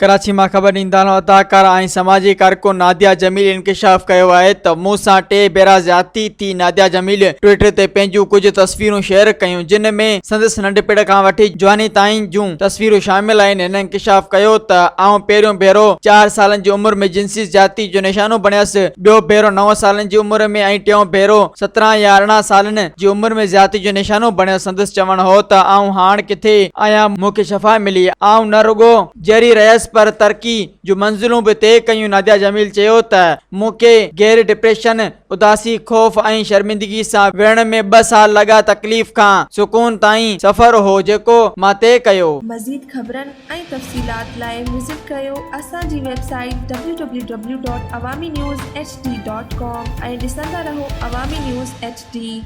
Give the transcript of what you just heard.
ڪراچي مان خبر ڏيندا هلون اداڪارا ۽ سماجي ڪارڪن ناديه جميل انڪشاف ڪيو آهي ته مون سان ٽي ڀيرا زيادتي ٿي ناديه جميل ٽوئيٽر تي پنهنجون ڪجهه تصويرون شيئر ڪيون جن ۾ سندس ننڍپڻ کان وٺي جواني تائين جون تصويرون شامل آهن هن انڪشاف ڪيو ته آئون پهريون ڀيرو چار سالن جي عمر ۾ جنسي زيادتي جو نشانو بڻيس ٻيو ڀيرو نو سالن جي عمر ۾ ۽ ٽيون ڀيرو 17 يا 18 سالن جي عمر ۾ زيادتي جو نشانو بڻيس سندس چوڻ هو ته آئون هاڻ ڪٿي آهيان مون کي شفا ملي آئون نه رڳو جيئري رهيس پر ترقي جون منزلون به طئي ڪيون ناديه جميل چيو ته مون کي گهري ڊپريشن، اداسي، خوف ۽ شرمندگي سان وڙهڻ ۾ ٻه سال لڳا تڪليف کان سڪون تائين سفر هو جيڪو مان طئي ڪيو. مزيد خبرن ۽ تفصيلات لاء وزٽ ڪريو اسان جي website W W W dot Awami news H D dot com ۽ ڏسندا رهو عوامي نيوز ايڇ ڊي.